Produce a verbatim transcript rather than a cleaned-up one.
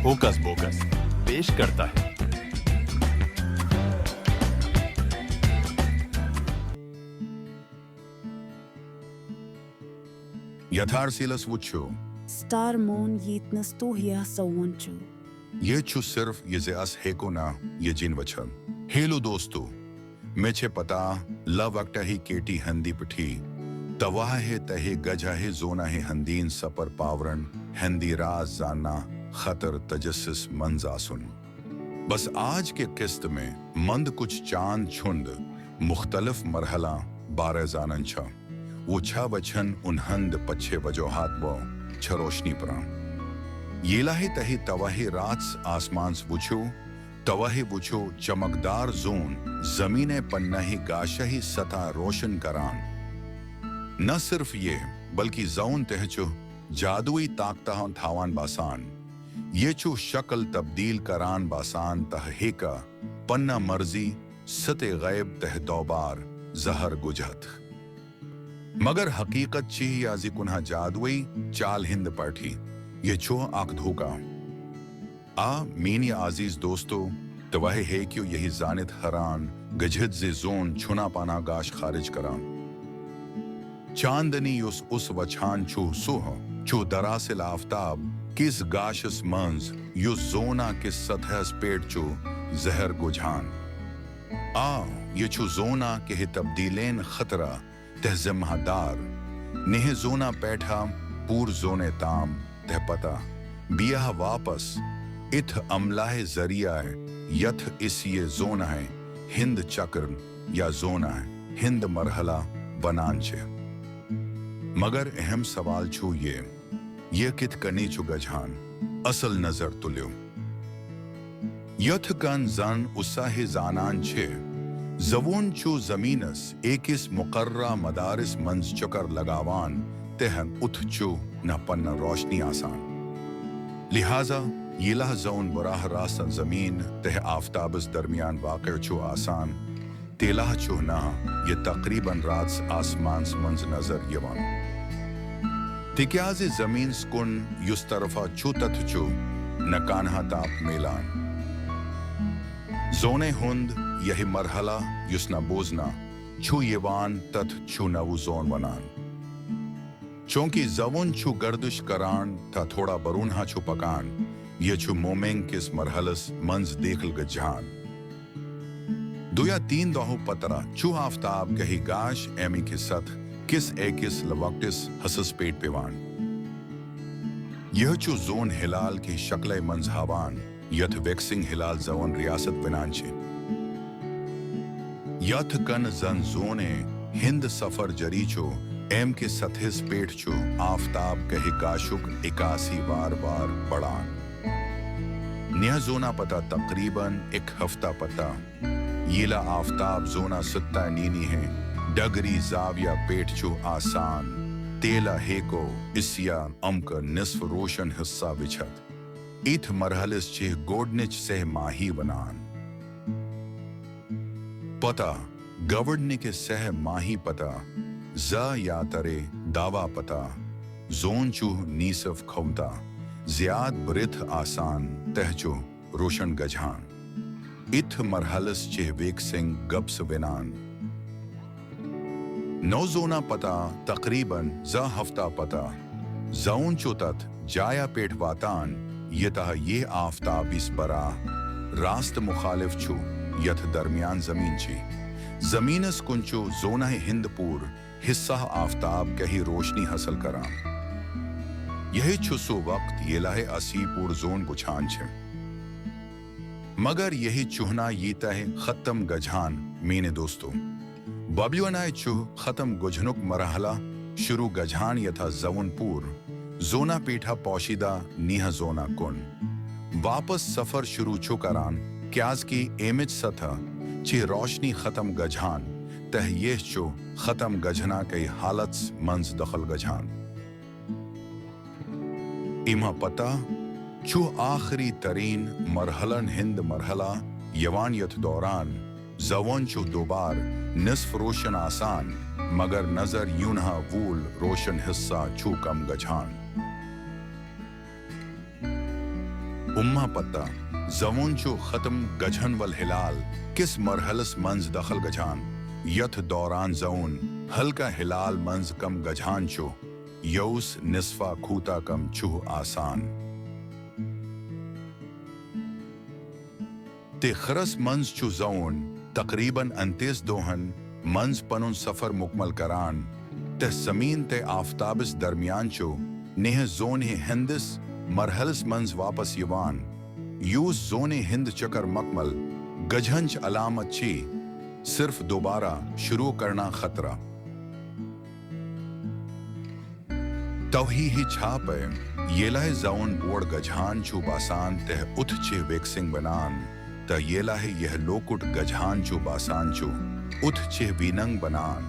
Hoax box پیش کرتا ہے۔ یتھار sales وچھو۔ سٹار مون ییتنس تو ہیا سوون چھو۔ یہ چھو صرف یہ زیاس ہیکو نا یہ جن وچھن۔ ہیلو دوستو، میں چھے پتا لا وقت ہی کیٹی ہندی پٹھی۔ تواہ ہے تہے گجا ہے زونا ہے ہندین سپر پاورن ہندی راز زانا خطر تجسس منزاسن۔ بس آج کے قسط میں مند کچھ چاند چھند مختلف مرحلہ بارہ زانن چھا۔ وہ چھا وچھن ان ہند پچھے وجوہات بو چھا روشنی پران۔ یہ لاہے تہی تواہی راتس آسمانس وچھو، تواہی وچھو چمکدار زون زمین پنہی گاشہی سطح روشن کران۔ نہ صرف یہ بلکہ زون تہ چھ جادوئی طاقتہ تھاوان باسان۔ یہ چھ شکل تبدیل کران باسان تہ ہیکا پنہ مرضی ست غیب تہ دوبار زہر گجھت۔ مگر حقیقت چھ یا زی کنہا جادوئی چال ہند پٹھی۔ یہ چھ اکھ دھوکہ۔ آ مینی عزیز دوستو، توہے ہیکیو یہی زانت حران گجھت زی زون چھنا پانا گاش خارج کران۔ چاندنی یس اس وچھان چھو سہ چھو دراصل آفتاب کس گاشس منز یس زونا کس سطحس پیٹ چھو زہر گجھان۔ آ یہ چھو زونا کہ تبدیلین خطرہ تہ ذمہ دار۔ نہ زونا پیٹھا پور زونے تام تہ پتہ بیاہ واپس اتھ عملہ ذریعہ یتھ اس یہ زونہ ہند چکر یا زونہ ہند مرحلہ ونان چھ۔ مگر اہم سوال چھو یہ، یہ کت کنی چھو گجھان؟ اصل نظر تلیو۔ یتھ کن زن اساہ زانان چھ، زوون چھ زمینس ایکس مقررہ مدارس منز چکر لگاوان تہ اتھ چھ نہ پنہ روشنی آسان۔ لہذا ییلہ زون براہ راست زمین تہ آفتابس درمیان واقع چھ آسان، تیلہ چھ نہ یہ تقریباً راتس آسمانس منز نظر یوان۔ تکیازِ زمینس کن یس طرفہ چھ تتھ چھ نہ کانہا تاپ میلان۔ زونے ہند یہ مرحلہ یس نہ بوزنہ چھ یوان تتھ چھ نو زون ونان۔ چونکہ زون چھ گردش کران تہ تھوڑا برونہا چھ پکان، یہ چھ مومنگ کس مرحلس منز دیکھل گجھان۔ دو یا تین دۄہو پترا چھُ آفتاب کہی گاش ایمہِ کہِ سطح کِس أکِس لۄکٹِس حصس پیٹھ پیوان۔ یہِ چھُ زون ہلال کہِ شکلہِ منٛز ہاوان، یتھ ویکسنگ ہلال زون ریاست ونان چھِ۔ یتھ کن زن زونہِ ہند سفر جری چھُ، ایمہِ کہِ سطحس پیٹھ چھُ آفتاب کہی گاشُک عکاسی وار وار بڑان۔ نیہ زونا پتہ تقریباً اکھ ہفتہ پتہ، ییلہ آفتاب زونا ستہ نینی ہے ڈگری زاویہ پیٹھ چھُ آسان، تیلہ ہیکو اسیا امکہ نصف روشن حصہ وچھت۔ اتھ مرحلس چھ گوڈنچ سہ ماہی ونان۔ پتہ، گوڈنکہ سہ ماہی پتہ، زہ یا ترے دعویٰ پتہ، زون چھُ نیصف کھوتہ زیاد برتھ آسان تہ چھُ روشن گجھان۔ اتھ مرحلس چھ ویکسنگ گپس ونان۔ نو زونا پتہ تقریباً زہ ہفتہ پتہ زون چھُ تتھ جایہ پیٹھ واتان، یتہ یہ آفتاب اس براہ راست مخالف چھُ، یتھ درمیان زمین چھ۔ زمینس کن چھُ زونہ ہند پور حصہ آفتاب کہی روشنی حاصل کران۔ یہی چھُ سہ وقت ییلہ اسی پور زون وچھان چھ۔ مگر یہی چُھنا ییتہ ختم گجھان، میانہ دوستو۔ ببلیونائے چھُ ختم گجھنک مرحلہ شروع گجھان یتھا زون پور زونا پیٹھا پوشیدہ نیہ زونا کن واپس سفر شروع چھُ کران، کیازکہ ایمچ سطح چھ روشنی ختم گجھان تہ یہ چھُ ختم گجھنا کئی حالتس منز دخل گجھان۔ امہ پتہ چھُ آخری ترین مرحلن ہند مرحلہ یوان، یتھ دوران زون چھُ دوبار نصف روشن آسان، مگر نظر یونہا وول روشن حصہ چھُ کم گجھان۔ اما پتہ زون چھ ختم گجھن ول ہلال کس مرحلس منز دخل گجھان، یتھ دوران زون ہلکہ ہلال منز کم گجھان چھ، یوس نصفہ کھوتہ کم چھ آسان۔ تہ خرس منز چھ زون تقریباً انتیس دوہن منز پنن سفر مکمل کران، تہ زمین تہ آفتابس درمیان چھ نیہ زونہ ہندس مرحلس منز واپس یوان۔ یوس زونہ ہند چکر مکمل گجھنچ علامت چھ، صرف دوبارہ شروع کرنا خطرہ۔ توہیہ چھاپہ ییلہ زون بوڑ گجھان چھ باسان تہ اتھ چھ ویکسنگ بنان، تہ ییلہ یہ لوکٹ گجھان چھ باسان چھ اتھ چھ ویننگ بنان۔